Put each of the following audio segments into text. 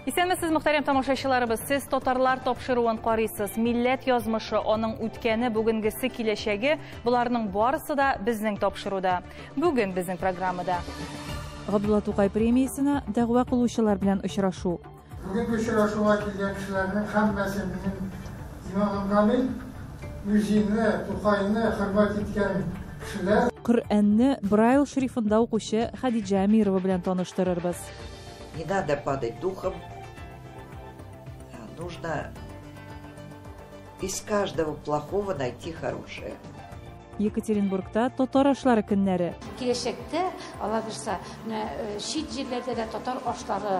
Исәнмесез, мөхтәрәм тамашачыларыбыз. Сез татарлар тапшыруын карыйсыз. Милләт язмышы, аның үткәне, бүгенгесе, киләчәге, боларның барысы да безнең тапшыруда. Бүген безнең программада. Габдулла Тукай премиясенә дәгъва кылучылар белән очрашу. Бүгенге очрашуга килгән кешеләрнең һәммәсе минем иманым камил, үземне, Тукайны хөрмәт иткән кешеләр. Коръәнне Брайл шрифтында укучы Хадиджа Әмирова белән таныштырырбыз. Не надо падать духом. Нужно из каждого плохого найти хорошее. Екатеринбургта татар ашлары көннәре. Киләчәктә, Алла бирса, менә чит җирләрдә дә татар ашлары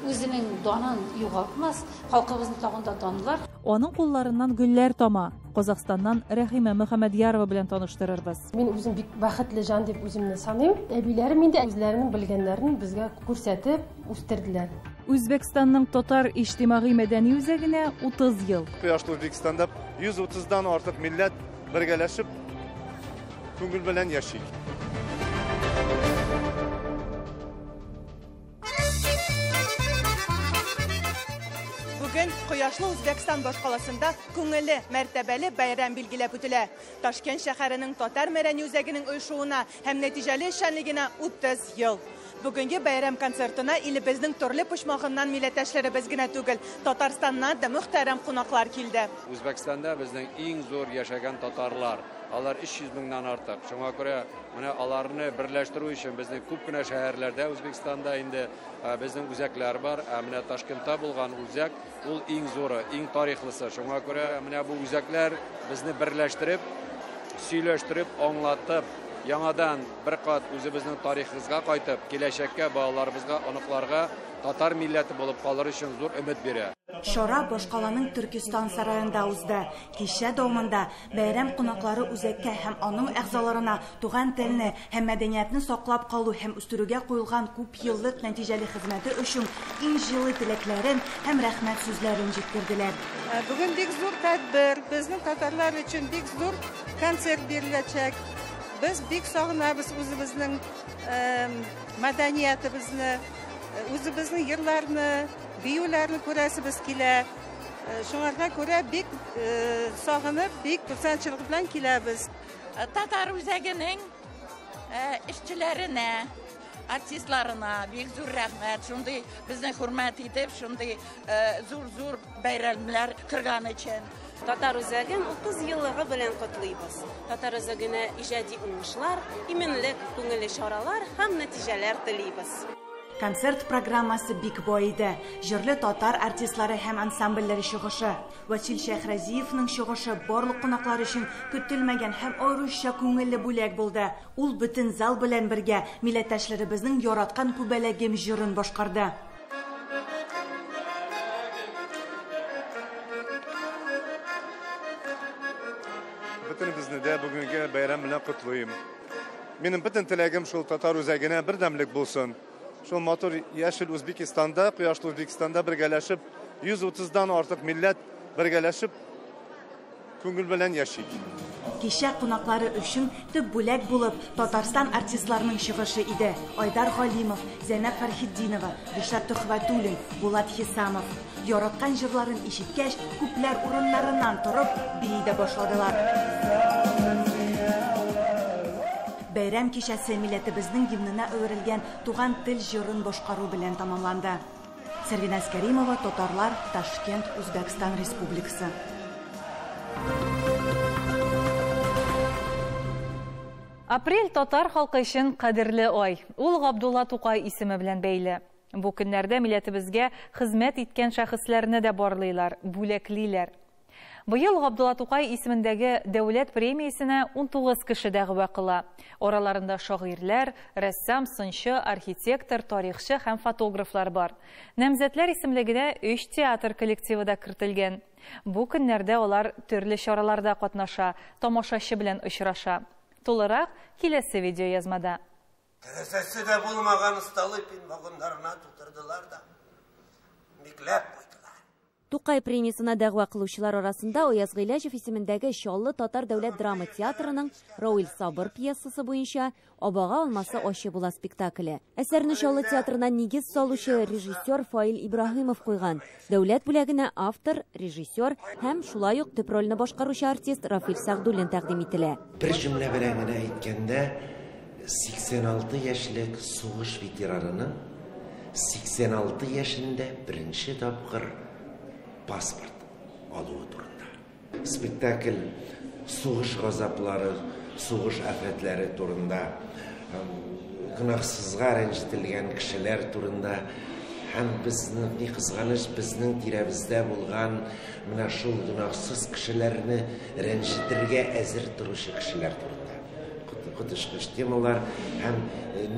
үзенең данын югалтмас, халкыбызны тагын да данлар. Аның кулларыннан гөлләр тама. Казахстаннан Рәхимә Мөхәммәдьярова белән таныштырырбыз. Мин үзем бик бәхетле җан дип үземне саныйм. Әбиләрем инде үзләренең белгәннәрен безгә күрсәтеп үстерделәр. Үзбәкстанның татар иҗтимагый мәдәни үзәгенә 30 ел. Кояшлы Үзбәкстанда 130дан артык милләт бергәләшеп күңел белән яши. Бүген Кояшлы Үзбәкстан башкаласында күңелле, мәртәбәле бәйрәм билгеләп үтелә. Ташкент шәһәренең татар мәдәни үзәгенең оешуына һәм нәтиҗәле эшчәнлегенә 30 ел. Бүгенге бәйрәм концертына илебезнең төрле почмагыннан милләттәшләребез генә түгел, Татарстаннан да мөхтәрәм кунаклар килде. Үзбәкстанда безнең иң зур яшәгән татарлар. Алар 300 меңнән артык. Шуңа күрә менә аларны берләштерү өчен безнең күп кенә шәһәрләрдә Үзбәкстанда инде безнең үзәкләр бар. Ә менә Ташкентта булган үзәк ул иң зуры, иң тарихлысы. Шуңа күрә менә бу үзәкләр безне берләштереп, сөйләштереп, аңлатып, яңадан бер кат үзебезнең тарихыбызга кайтып, киләчәккә балаларыбызга, оныкларга татар милләте булып калыр өчен зур өмет бирә. Чара башкаланың Төркестан сараенда узды. Кичә дәвамында бәйрәм кунаклары үзәккә һәм аның әгъзаларына туган телне һәм мәдәниятне саклап калу һәм үстерүгә куелган күп еллык нәтиҗәле хезмәте өчен иң җылы теләкләрен һәм рәхмәт сүзләрен җиткерделәр. Бүген бик зур тәдбир, безнең татарлар өчен бик зур концерт биреләчәк. Без бик сагынабыз үзебезнең мәдәниятебезне, үзебезнең йырларны, биюләрне күрәсебез килә. Шуңарга күрә бик сагынып, бик хурсандчылык белән киләбез. Татар үзәгенең эшчеләренә, артистларына бик зур рәхмәт. Шундый безне хөрмәт итеп, шундый зур-зур бәйрәмнәр кырган өчен. Татар үзәген 30 еллыгы белән котлыйбыз. Татар үзәгенә иҗади уңышлар, иминлек, күңелле чаралар һәм нәтиҗәләр телибез. Концерт программасы бик бай иде. Җырлы татар артистлары һәм ансамбльләре чыгышы. Васил Шәйхразиевның чыгышы барлык кунаклар өчен көтелмәгән һәм аеруча күңелле бүләк булды. Ул бөтен зал белән бергә милләттәшләребезнең яраткан Күбәләгем җырын башкарды. Бөтенебезне дә бүгенге бәйрәм белән котлыйм. Минем бөтен теләгем шул татар үзәгенә бердәмлек булсын. Шул матур яшел Үзбәкстанда, кояшлы Үзбәкстанда бергәләшеп, 130дан артык милләт бергәләшеп күңел белән яши. Кичә кунаклары өчен төп бүләк булып Татарстан артистларының чыгышы иде. Айдар Галимов, Зәйнәб Фәрхетдинова, Ришат Төхвәтуллин, Булат Хисамов. Яраткан җырларын ишеткәч, күпләр урыннарыннан торып бии дә башладылар. Бәйрәм кичәсе милләтебезнең гимнына әверелгән Туган тел җырын башкару белән тәмамланды. Сәрвиназ Кәримова, Татарлар, Ташкент, Үзбәкстан Республикасы. Апрель татар халкы өчен кадерле ай. Ул Габдулла Тукай исеме белән бәйле. Бу көннәрдә милләтебезгә хезмәт иткән шәхесләрне дә барлыйлар, бүләклиләр. Быел Габдулла Тукай исемендәге дәүләт премиясенә 19 кеше дәгъва кыла. Араларында шагыйрьләр, рәссам, сынчы, архитектор, тарихчы һәм фотографлар бар. Намзәтләр исемлегенә 3 театр коллективы да кертелгән. Бу көннәрдә алар төрле чараларда катнаша, тамашачы белән очраша. Тулырак киләсе видеоязмада. Тәрәзәсе дә булмаган Столыпин вагоннарына тутырдылар да, бикләп куйдылар. Тукай премиясенә дәгъва кылучылар арасында Аяз Гыйләҗев исемендәге Чаллы татар дәүләт драма театрының Равил Сабыр пьесасы буенча Абага алмасы ачы була спектакле. Әсәрне Чаллы театрына нигез салучы режиссер Фаил Ибраһимов куйган. Дәүләт бүләгенә автор, режиссер һәм шулай ук төп рольне башкаручы артист Рафил Сәгъдуллин тәкъдим ителә. Бер җөмлә белән генә әйткәндә, 86 яшьлек сугыш ветеранының 86 яшендә беренче тапкыр паспорт алуы турында. Спектакль сугыш газаплары, сугыш афәтләре турында, гөнаһсызга рәнҗетелгән кешеләр турында һәм безнең, ни кызганыч, безнең тирәбездә булган менә шул гөнаһсыз кешеләрне рәнҗетергә әзер торучы кешеләр турында. Коточкыч темалар һәм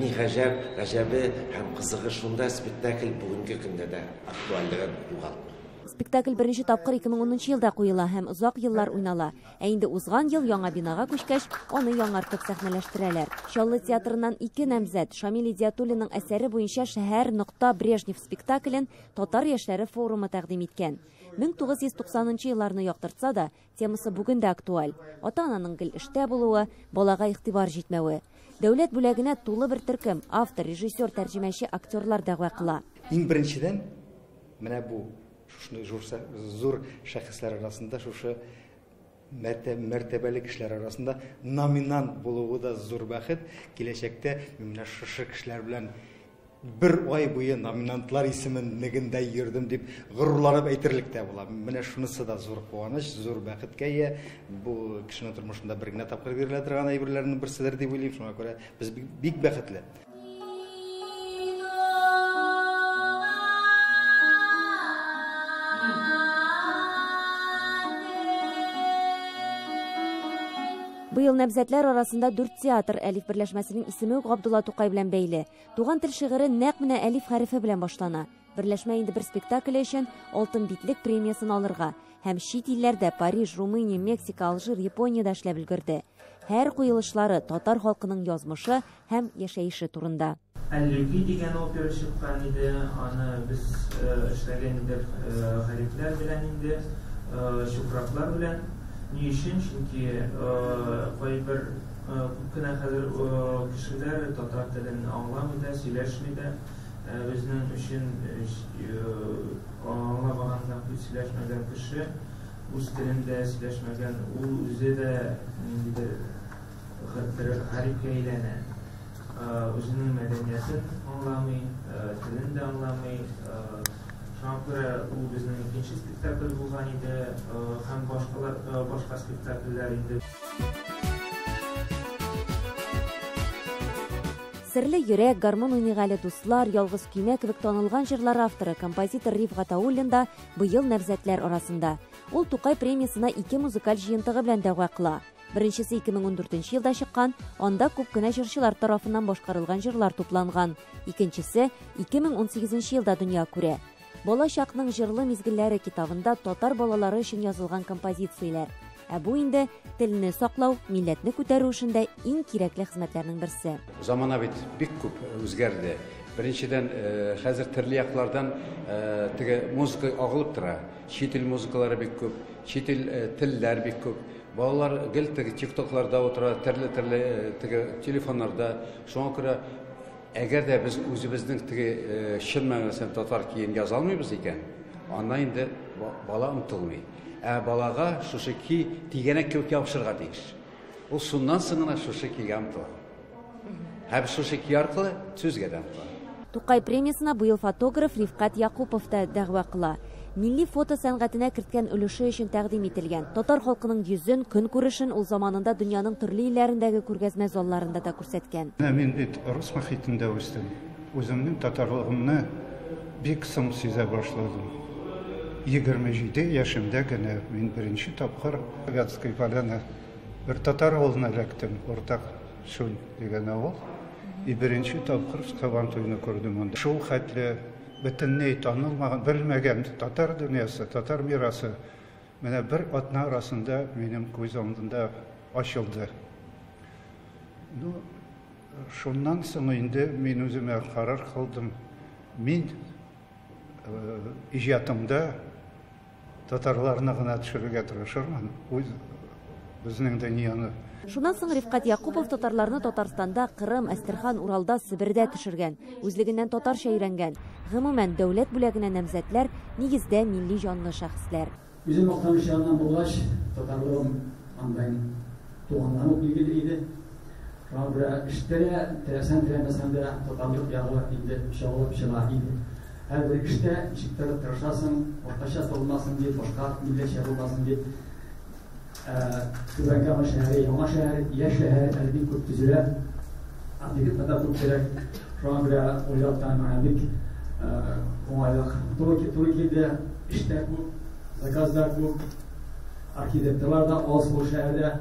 ни гаҗәп, гаҗәбе һәм кызыгы шунда, спектакль бүгенге көндә дә актуальлыгын югалтмый. Спектакль беренче тапкыр 2010 елда куела һәм озак еллар уйнала. Ә инде узган ел яңа бинага күчкәч, аны яңартып сәхнәләштерәләр. Чаллы театрыннан ике намзәт Шамил Идиатуллинның әсәре буенча Шәһәр нокта Брежнев спектаклен Татар яшьләре форумы тәкъдим иткән. 1990 елларны яктыртса да, темасы бүген дә актуаль. Ата-ананың гел эштә булуы, балага игътибар җитмәве. Дәүләт бүләгенә тулы бер төркем автор, режиссер, тәрҗемәче, актерлар дәгъва кыла. Иң беренчедән, менә бу шушындый зур шәхесләр арасында, шушы мәртәбәле кешеләр арасында номинант булуы да зур бәхет. Киләчәктә мин менә шушы кешеләр белән бер ай буе номинантлар исемен нигендә йөрдем дип горурланып әйтерлек тә була. Менә шунысы да зур куаныч, зур бәхеткә ия. Бу кешенең тормышында бер генә тапкыр бирелә торган әйберләрнең берседер дип уйлыйм. Шуңа күрә без бик бәхетле. Быел намзәтләр арасында 4 театр. Әлиф берләшмәсенең исеме үк Габдулла Тукай белән бәйле. Туган тел шигыре нәкъ менә әлиф хәрефе белән башлана. Берләшмә инде бер спектакль өчен Алтын битлек премиясын алырга һәм чит илләрдә Париж, Румыния, Мексика, Алжир, Япониядә эшләп өлгерде. Һәр куелышлары татар халкының язмышы һәм яшәеше турында. Әллүки дигән опера чыккан иде, аны без эшләгән идек гарипләр белән инде, чукраклар белән. Ни өчен? Чөнки кайбер күп кенә хәзер кешеләр татар телен аңламый да, сөйләшми дә. Безнең өчен аңламаган һәм сөйләшмәгән кеше, үз телендә сөйләшмәгән, ул үзе дә ниндидер бер гарипкә әйләнә. Үзенең мәдәниятен аңламый, телен дә аңламый. Шуңа күрә ул безнең икенче спектакль булган иде, һәм башкалар, башка спектакльләр инде. Серле йөрәк, гармун уйныйк әле дуслар, ялгыз көймә кебек танылган җырлар авторы, композитор Риф Гатауллин да быел намзәтләр арасында. Ул Тукай премиясына ике музыкаль җыентыгы белән дәгъва кыла. Беренчесе 2014 елда чыккан, анда күп кенә җырчылар тарафыннан башкарылган җырлар тупланган. Икенчесе 2018 елда дөнья күрә. Бала чакның җырлы мизгелләре китабында татар балалары өчен язылган композицияләр. Ә бу инде телне саклау, милләтне күтәрү эшендә иң кирәкле хезмәтләрнең берсе. Замана бит бик күп үзгәрде. Беренчедән, хәзер төрле яклардан теге музыка агылып тора. Чит ил музыкалары бик күп, чит ил телләр бик күп. Балалар гел теге тиктокларда утыра, төрле-төрле теге телефоннарда. Шуңа күрә әгәр дә без үзебезнең теге чын мәгънәсен татар көен яза алмыйбыз икән, анда инде бала омтылмый. Ә балага шушы көй тигәнәк кебек ябышырга тиеш. Ул шуннан соң гына шушы көйгә омтыла. Һәм шушы көй аркылы сүзгә дә омтыла. Тукай премиясына быел фотограф Рифкать Якупов та дәгъва кыла. Милли фото сәнгатенә керткән өлеше өчен тәкъдим ителгән. Татар халкының йөзен, көнкүрешен ул заманында дөньяның төрле илләрендәге күргәзмә залларында да күрсәткән. Мин бит рус мохитендә үстем. Үземнең татарлыгымны бик соң сизә башладым. 27 яшемдә генә мин беренче тапкыр Вятская Поляна бер татар авылына эләктем. Уртак Шүл дигән авыл. И беренче тапкыр Сабан туйны күрдем анда. Шул хәтле бөтенләй танылмаган, белмәгән татар дөньясы, татар мирасы менә бер атна арасында минем күз алдында ачылды. Ну, шуннан соң инде мин үземә карар кылдым. Мин иҗатымда Татарларны гына төшерергә тырышырмын. Үз безнең дөньяны. Шуннан соң Рифкать Якупов татарларны Татарстанда, Кырым, Әстерхан, Уралда, Себердә төшергән. Үзлегеннән татарча өйрәнгән. Гомумән, дәүләт бүләгенә намзәтләр, нигездә, милли җанлы шәхесләр. Үзем Актаныш ягыннан булгач, татарлыгым анда инде туганнан ук билгеле иде. Шуңа күрә эштә дә, теләсәң-теләмәсәң дә, татарлык ягы инде чагылып чыга иде. Һәрбер эштә ничектер тырышасың, башкача тотылмасын дип, башка милләтчә булмасын дип. Түбән Кама шәһәре, яңа шәһәр, яшь шәһәр, әле бик күп төзелә. Объектлар да күп кирәк. Шуңа күрә ул яктан миңа бик уңайлык туры килде. Эш тә күп, заказ да күп, архитекторлар да аз бу шәһәрдә.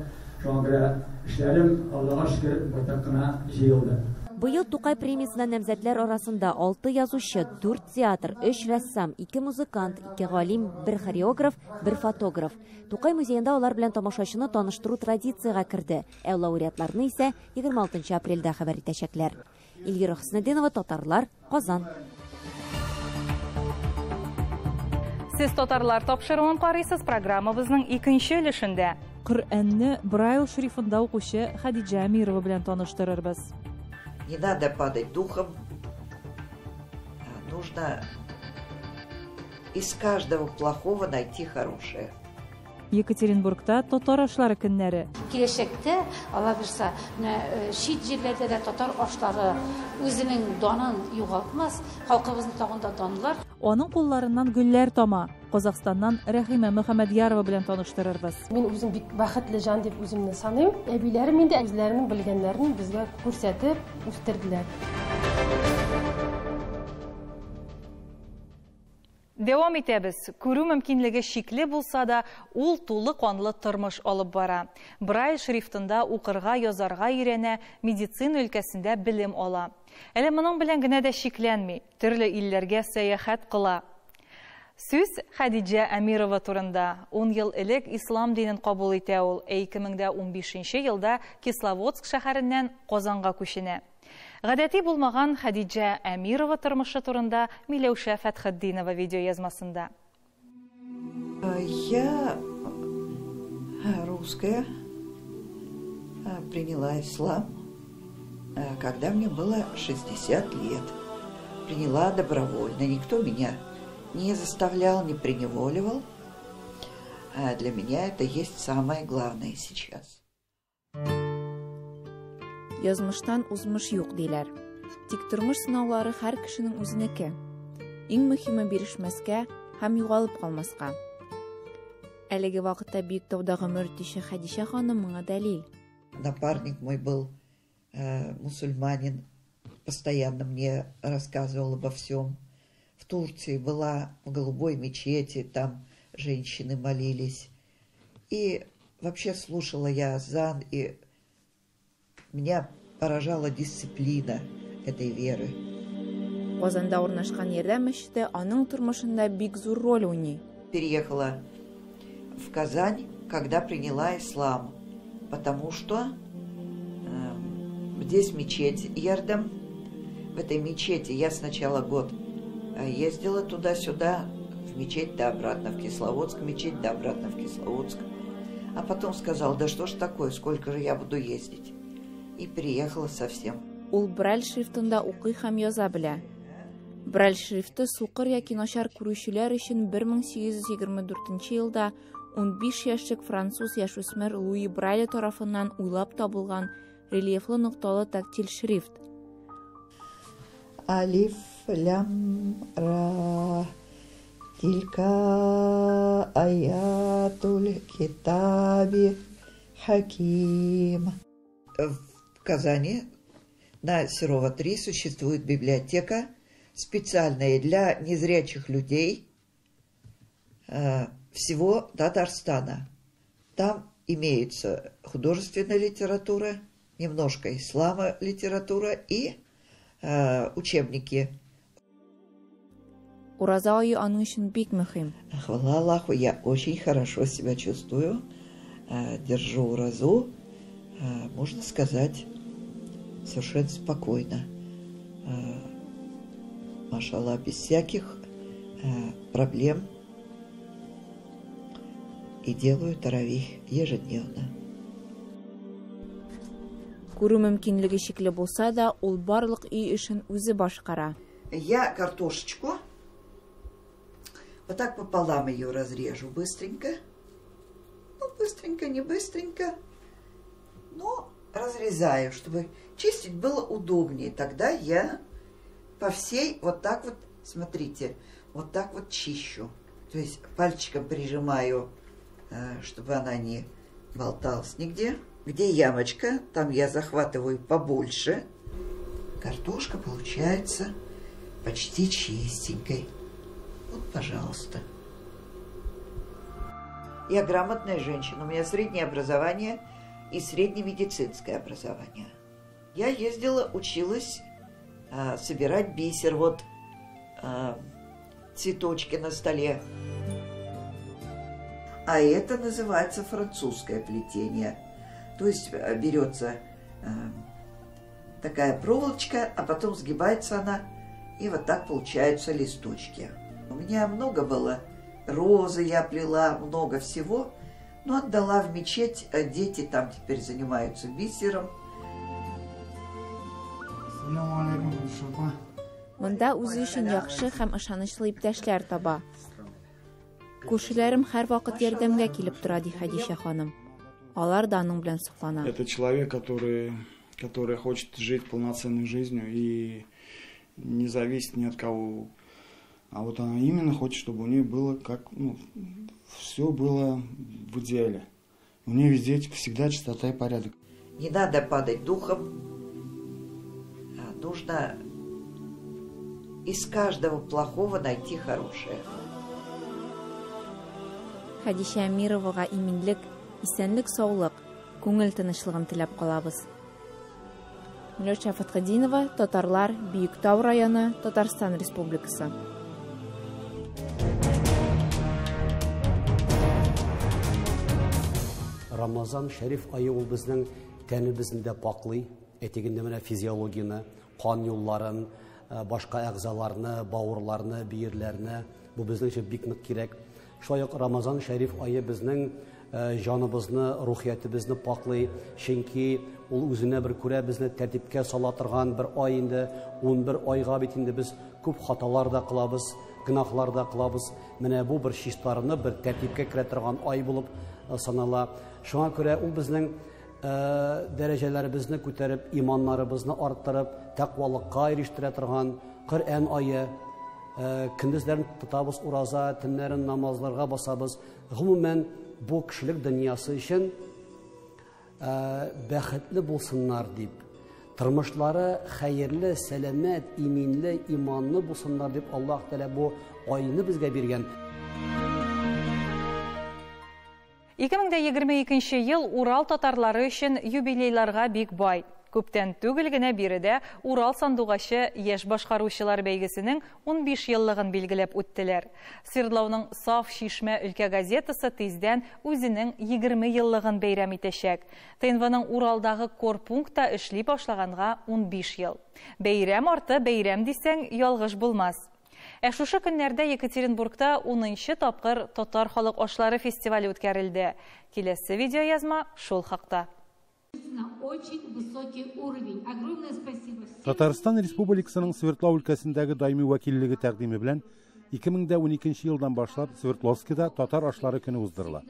Шуңа күрә эшләрем, Аллага шөкер, байтак кына җыелды. Быел Тукай премиясенә намзәтләр арасында алты язучы, дүрт театр, өч рәссам, ике музыкант, ике галим, бер хореограф, бер фотограф. Тукай музеенда алар белән тамашачыны таныштыру традициягә керде, ә лауреатларны исә 26 апрельдә хәбәр итәчәкләр. Эльвира Хөснетдинова, Татарлар, Казан. Сез Татарлар тапшыруын карыйсыз, программабызның икенче өлешендә. Коръәнне Брайл шрифтында укучы Хәдиҗә Әмирова белән таныштырырбыз. Не надо падать духом. Нужно из каждого плохого найти хорошее. Екатеринбургта татар ашлары көннәре. Киләчәктә, Алла бирса, менә э, чит җирләрдә дә татар ашлары үзенең данын югалтмас, халкыбызны тагын да данлар. Аның кулларыннан гөлләр тама. Казахстаннан Рәхимә Мөхәммәдьярова белән таныштырырбыз. Мин үзем бик бәхетле җан дип үземне саныйм. Әбиләрем инде үзләренең белгәннәрен безгә күрсәтеп үстерделәр. Дәвам итәбез. Күрү мөмкинлеге шикле булса да, ул тулы канлы тормыш алып бара. Брайль шрифтында укырга, язарга өйрәнә, медицина өлкәсендә белем ала. Әле моның белән генә дә чикләнми, төрле илләргә сәяхәт кыла. Сүз Хәдиҗә Әмирова турында. Ун ел элек ислам динен кабул итә ул, ә 2015 елда Кисловодск шәһәреннән Казанга күченә. Гадәти булмаган Хәдиҗә Әмирова тормышы турында Миләүшә Фәтхетдинова видеоязмасында. Я русская, приняла ислам, когда мне было 60 лет. Приняла добровольно, никто меня не заставлял, не приневоливал. Для меня это есть самое главное сейчас. Язмыштан узмыш юк, диләр. Тик тормыш сынаулары һәр кешенең үзенеке. Иң мөһиме бирешмәскә һәм югалып калмаска. Әлеге вакытта Биектауда гомер итүче Хәдичә ханым моңа дәлил. Напарник мой был э, мусульманин, постоянно мне рассказывал обо всем. В Турции была в голубой мечети, там женщины молились. И вообще слушала я азан, и меня поражала дисциплина этой веры. Казанда урнашкан Ярдәм мәчете аның тормышында бик зур роль уйный. Переехала в Казань, когда приняла ислам, потому что э, здесь мечеть Ярдем. В этой мечети я сначала год э, ездила туда-сюда, в мечеть да обратно в Кисловодск, мечеть да обратно в Кисловодск. А потом сказал, да что ж такое, сколько же я буду ездить. И приехала совсем. Ул Брайль шрифтында укый һәм яза белә. Брайль шрифты сукыр яки начар күрүчеләр өчен 1824 елда 15 яшьлек француз яшүсмер Луи Брайле тарафыннан уйлап табылган рельефлы нокталы тактиль шрифт. Алиф, лям, ра, тилька, аятуль, китаби, хаким. В Казани на Серова 3 существует библиотека, специальная для незрячих людей э, всего Татарстана. Там имеется художественная литература, немножко ислама литература и э, учебники. Ураза ае аның өчен бик мөһим. Хвала Аллаху, я очень хорошо себя чувствую, э, держу уразу, э, можно сказать, совершенно спокойно. Э, машалла, без всяких проблем. и делаю таравих ежедневно. Күрү мөмкинлеге чикле булса да, ул барлык өй эшен үзе башкара. Я картошечку вот так пополам ее разрежу быстренько. Ну, быстренько, не быстренько, но разрезаю, чтобы чистить было удобнее. Тогда я по всей вот так вот, смотрите, вот так вот чищу. То есть пальчиком прижимаю, чтобы она не болталась нигде. Где ямочка, там я захватываю побольше. Картошка получается почти чистенькой. Вот, пожалуйста. Я грамотная женщина, у меня среднее образование и среднемедицинское образование. Я ездила, училась собирать бисер, вот цветочки на столе. А это называется французское плетение. То есть берется такая проволочка, а потом сгибается она, и вот так получаются листочки. У меня много было розы, я плела, много всего, но отдала в мечеть, а дети там теперь занимаются бисером. Монда үзе өчен яхшы һәм ышанычлы иптәшләр таба. Күршеләрем һәрвакыт ярдәмгә килеп тора, ди Хәдичә ханым. Алар да аның белән соклана. Это человек, который хочет жить полноценной жизнью и не зависит ни от кого. А вот она именно хочет, чтобы у нее было как, ну, все было в идеале. У нее везде всегда чистота и порядок. Не надо падать духом. Нужно из каждого плохого найти хорошее. Хәдичә Әмировага иминлек, исәнлек, саулык, күңел тынычлыгын теләп калабыз. Миләүшә Фәтхетдинова, Татарлар, Биектау районы, Татарстан Республикасы. Рамазан шәриф айы ул безнең тәнебезне дә паклый, әйтик инде менә физиологияне, кан юлларын, башка әгъзаларны, бавырларны, бөерләрне, бу безнең өчен бик нык кирәк. Шулай ук Рамазан шәриф айы безнең җаныбызны, рухиятебезне паклый, чөнки ул үзенә бер күрә безне тәртипкә сала торган бер ай инде. 11 айга бит инде без күп хаталар да кылабыз, гөнаһлар да кылабыз. Менә бу бер чистарынып, бер тәртипкә керә торган ай булып санала. Шуңа күрә ул безнең дәрәҗәләребезне күтәреп, иманнарыбызны арттырып, тәкъвалыкка ирештерә торган Коръән айы. Көндезләрен тотабыз ураза, төннәрен намазларга басабыз. Гомумән, бу кешелек дөньясы өчен бәхетле булсыннар дип, тормышлары хәерле, сәламәт, иминле, иманлы булсыннар дип Аллаһ Тәгалә бу айны безгә биргән. 2022 ел Урал татарлары өчен юбилейларга бик бай. Күптән түгел генә биредә Урал сандугачы яшь башкаручылар бәйгесенең 15 еллыгын билгеләп үттеләр. Свердловның Саф Чишмә өлкә газетасы тиздән үзенең 20 еллыгын бәйрәм итәчәк. ТНВның Уралдагы корпунктта эшли башлаганга 15 ел. Бәйрәм арты бәйрәм дисәң, ялгыш булмас. Ә шушы көннәрдә Екатеринбургта 10нчы тапкыр татар халык ашлары фестивале үткәрелде. Киләсе видеоязма шул хакта. Татарстан Республикасының Свердлов өлкәсендәге даими вәкиллеге тәкъдиме белән 2012 елдан башлап Свердловскида татар ашлары көне уздырыла.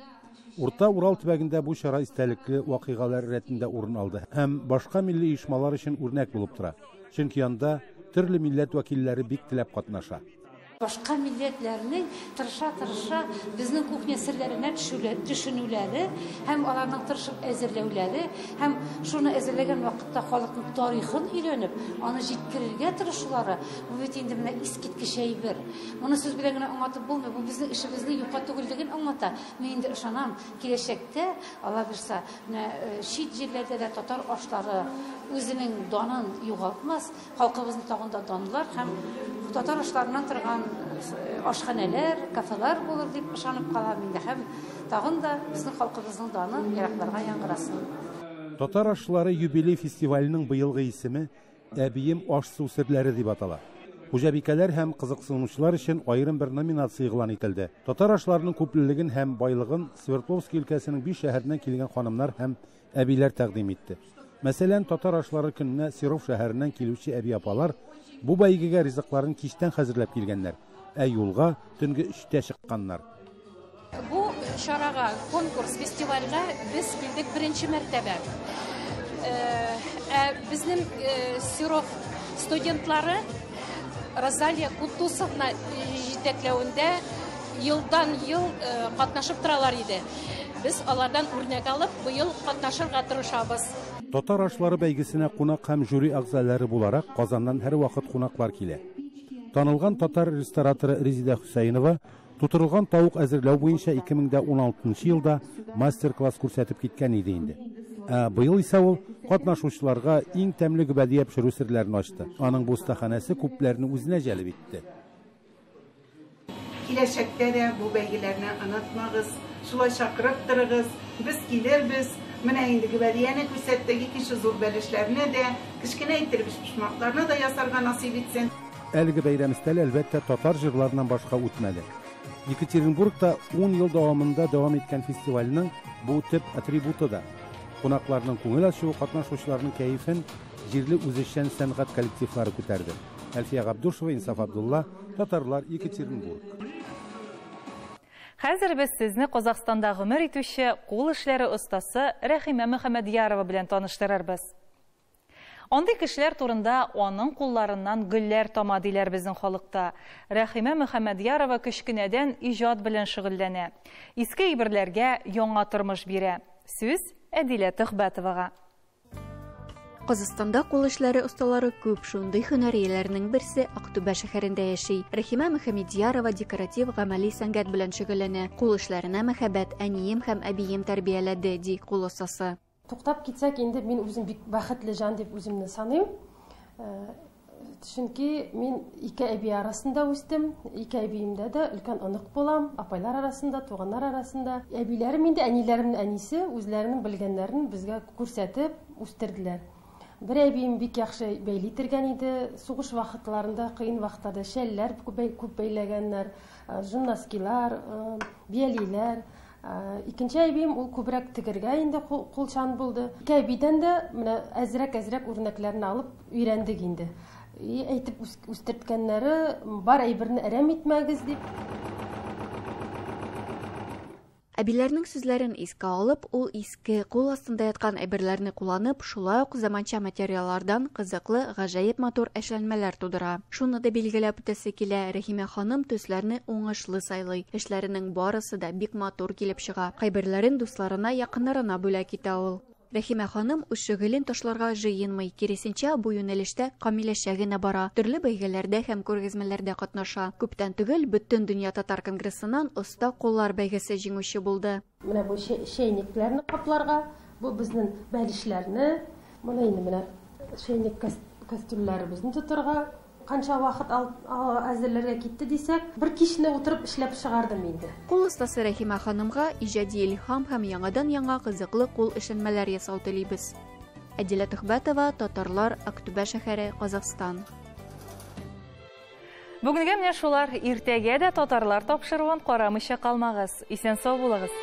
Урта Урал төбәгендә бу чара истәлекле вакыйгалар рәтендә урын алды һәм башка милли оешмалар өчен үрнәк булып тора. Чөнки анда төрле милләт вәкилләре бик теләп катнаша. Башка милләтләрнең тырыша-тырыша безнең кухня серләренә төшенүләре һәм аларның тырышып әзерләүләре һәм шуны әзерләгән вакытта халыкның тарихын өйрәнеп, аны җиткерергә тырышулары, бу бит инде менә искиткеч әйбер. Моны сүз белән генә аңлатып булмый, бу безнең эшебезнең юкка түгеллеген аңлата. Мин инде ышанам, киләчәктә, Алла бирса, менә чит җирләрдә дә татар ашлары үзенең данын югалтмас, халкыбызны тагын да данлар һәм татар ашларыннан торган ашханәләр, кафелар булыр дип ышанып калам инде һәм тагын да безнең халкыбызның даны еракларга яңгырасын. Татар ашлары юбилей фестиваленең быелгы исеме Әбием аш-су серләре дип атала. Хуҗабикәләр һәм кызыксынучылар өчен аерым бер номинация игълан ителде. Татар ашларының күплелеген һәм байлыгын Свердловский өлкәсенең 5 шәһәреннән килгән ханымнар һәм әбиләр тәкъдим итте. Мәсәлән, татар ашлары көненә Серов шәһәреннән килүче әби-апалар бу бәйгегә ризыкларын кичтән хәзерләп килгәннәр, ә юлга төнге 3тә чыкканнар. Бу чарага, конкурс, фестивальгә без килдек беренче мәртәбә. Ә безнең Серов студентлары Розалия Кутусовна җитәкләвендә елдан-ел катнашып торалар иде. Без алардан үрнәк алып, быел катнашырга тырышабыз. Татар ашлары бәйгесенә кунак һәм жюри әгъзалары буларак Казаннан һәрвакыт кунаклар килә. Танылган татар рестораторы Резидә Хөсәенова тутырылган тавык әзерләү буенча 2016 елда мастер-класс күрсәтеп киткән иде инде. Ә быел исә ул катнашучыларга иң тәмле гөбәдия пешерү серләрен ачты. Аның бу остаханәсе күпләрне үзенә җәлеп итте. Киләчәктә дә бу бәйгеләрне онытмагыз, шулай чакырып торыгыз, без килербез. Менә инде гөбәдияне күрсәттек, икенче зур бәлешләрне дә, кечкенә иттереп өчпочмакларны да ясарга насыйп итсен. Әлеге бәйрәм өстәле, әлбәттә, татар җырларыннан башка үтмәде. Екатеринбургта 10 ел дәвамында дәвам иткән фестивальнең бу төп атрибуты да. Кунакларның күңел ачуы, катнашучыларның кәефен җирле үзешчән сәнгать коллективлары күтәрде. Әлфия Габдушева, Инсаф Абдулла, Татарлар, Екатеринбург. Хәзер без сезне Казахстанда гомер итүче кул эшләре остасы Рәхимә Мөхәммәдьярова белән таныштырырбыз. Андый кешеләр турында аның кулларыннан гөлләр тама диләр безнең халыкта. Рәхимә Мөхәммәдьярова кечкенәдән иҗат белән шөгыльләнә. Иске әйберләргә яңа тормыш бирә. Сүз Әдилә Төхбәтовага. Казахстанда кул эшләре осталары күп, шундый һөнәр ияләренең берсе Актүбә шәһәрендә яши. Рәхимә Мөхәммәдьярова декоратив гамәли сәнгать белән шөгыльләнә. Кул эшләренә мәхәббәт әнием һәм әбием тәрбияләде, ди кул остасы. Туктап китсәк, инде мин үзем бик бәхетле җан дип үземне саныйм. Чөнки мин ике әби арасында үстем. Ике әбиемдә дә өлкән онык булам, апайлар арасында, туганнар арасында. Әбиләрем инде әниләремнең әнисе үзләренең белгәннәрен безгә күрсәтеп үстерделәр. Бер әбием бик яхшы бәйли тергән иде. Сугыш вакытларында, кыен вакытларда шәлләр күп бәйләгәннәр, жимнаскилар, биялиләр. Икенче әбием ул күбрәк тегергә инде кулчан булды. Ике әбидән дә менә әзрәк-әзрәк үрнәкләрне алып өйрәндек инде. И әйтеп үстерткәннәре бар әйберне әрәм итмәгез дип. Әбиләрнең сүзләрен искә алып, ул иске кул астында яткан әйберләрне кулланып, шулай ук заманча материаллардан кызыклы, гаҗәеп матур эшләнмәләр тудыра. Шуны да билгеләп үтәсе килә, Рәхимә ханым төсләрне уңышлы сайлый. Эшләренең барысы да бик матур килеп чыга. Кайберләрен дусларына, якыннарына бүләк итә ул. Рәхимә ханым үз шөгылен ташларга җыенмый, киресенчә, бу юнәлештә камилләшә генә бара. Төрле бәйгеләрдә һәм күргәзмәләрдә катнаша. Күптән түгел Бөтен дөнья татар конгрессыннан оста куллар бәйгесе җиңүче булды. Менә бу чәйнекләрне капларга, бу безнең бәлешләрне, моны инде менә чәйнек кастрюльләребезне тотарга канча вакыт әзерләргә китте дисәк, бер кичне утырып эшләп чыгардым инде. Кул остасы Рәхимә ханымга иҗади илһам һәм яңадан-яңа кызыклы кул эшләнмәләр ясау телибез. Әдилә Төхбәтова, Татарлар, Актүбә шәһәре, Казахстан. Бүгенгә менә шулар. Иртәгә дә татарлар тапшыруын карамыйча калмагыз. Исән сау булыгыз.